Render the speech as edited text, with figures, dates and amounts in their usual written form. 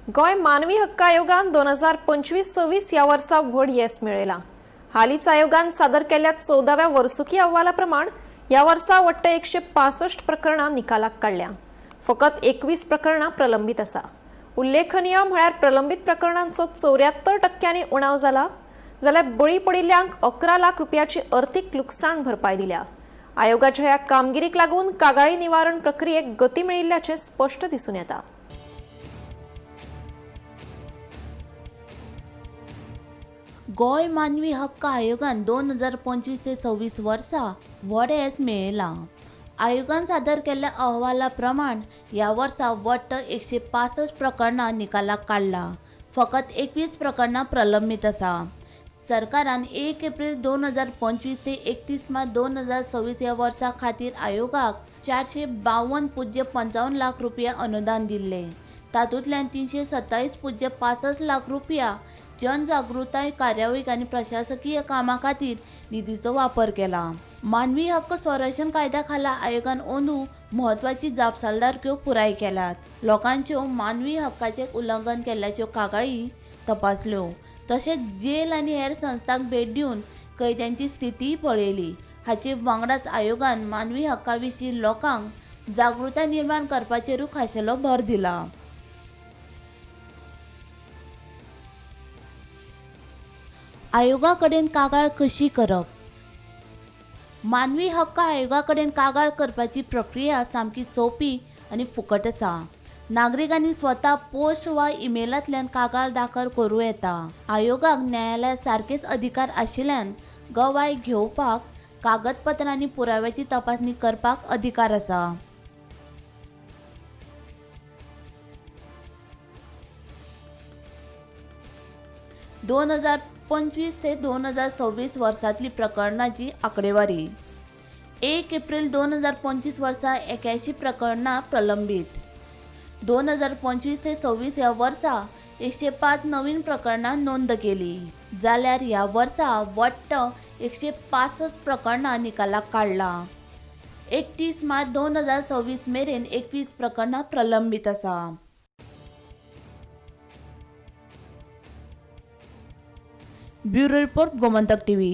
गोंय मानवी हक्क आयोगान 2025-26 ह्या वर्सा व्हड येस मेळयलां. हालींच आयोगान सादर केल्ल्या 14व्या वर्सुकी अहवाला प्रमाण ह्या वर्सा वट्ट 165 प्रकरणां निकालाक काडल्या. फकत 21 प्रकरणां प्रलंबीत आसा. उल्लेखनीय म्हळ्यार प्रलंबीत प्रकरणांचो 74% उणाव जाला, जाल्यार बळी पडिल्ल्यांक 11 लाख रुपयाची अर्थीक लुकसाण भरपाय दिल्या. आयोगाच्या ह्या कामगिरीक लागून कागाळी निवारण प्रक्रियेक गती मेळिल्ल्याचें स्पश्ट दिसून येता. गोंय मानवी हक्क आयोगान 2025 ते 26 वर्सा व्हड येस मेळयलां. आयोगान सादर केल्ल्या अहवाला प्रमाण ह्या वर्सा वट्ट 165 प्रकरणां निकालाक काडला. फकत 21 प्रकरणां प्रलंबीत आसा. सरकारान 1 एप्रील 2025 ते 31 मार्च 2026 ह्या वर्सा खातीर आयोगाक 452.55 लाख रुपया अनुदान दिल्लें. तातूंतल्यान 327.65 लाख रुपया जनजागृताय कार्यावळीक आनी प्रशासकीय कामां खातीर निधीचो वापर केला. मानवी हक्क संरक्षण कायद्या खाला आयोगान अंदू म्हत्वाची जापसालदारक्यो पुराय केल्यात. लोकांच्यो मानवी हक्काचें उल्लंघन केल्ल्याच्यो कागाळी तपासल्यो, तशेंच जेल आनी हेर संस्थांक भेट दिवन कैद्यांची स्थितीय पळयली. हाचे वांगडाच आयोगान मानवी हक्का विशीं लोकांक जागृताय निर्माण करपाचेरूय खाशेलो भर दिला. आयोगा कडेन कागाळ कशी करप? मानवी हक्क आयोगा कडेन कागाळ करपाची प्रक्रिया सामकी सोंपी आनी फुकट आसा. नागरिकांनी स्वता पोस्ट वा ईमेलांतल्यान कागाळ दाखल करूं येता. आयोगाक न्यायालया सारकेच अधिकार आशिल्ल्यान गवाय घेवपाक, कागदपत्रां आनी पुराव्याची तपासणी करपाक अधिकार आसा. 2025 ते 2026 वर्सांतली प्रकरणाची आंकडेवारी. 1 एप्रील 2025 वर्सा 81 प्रकरणां प्रलंबीत. 2025 ते 26 ह्या वर्सा 105 नवीन प्रकरणां नोंद केली, जाल्यार ह्या वर्सा वट्ट 165 प्रकरणां निकालाक काडला. 31 मार्च 2026 मेरेन 21 प्रकरणां प्रलंबीत आसा. Bureau report, Gomantak TV.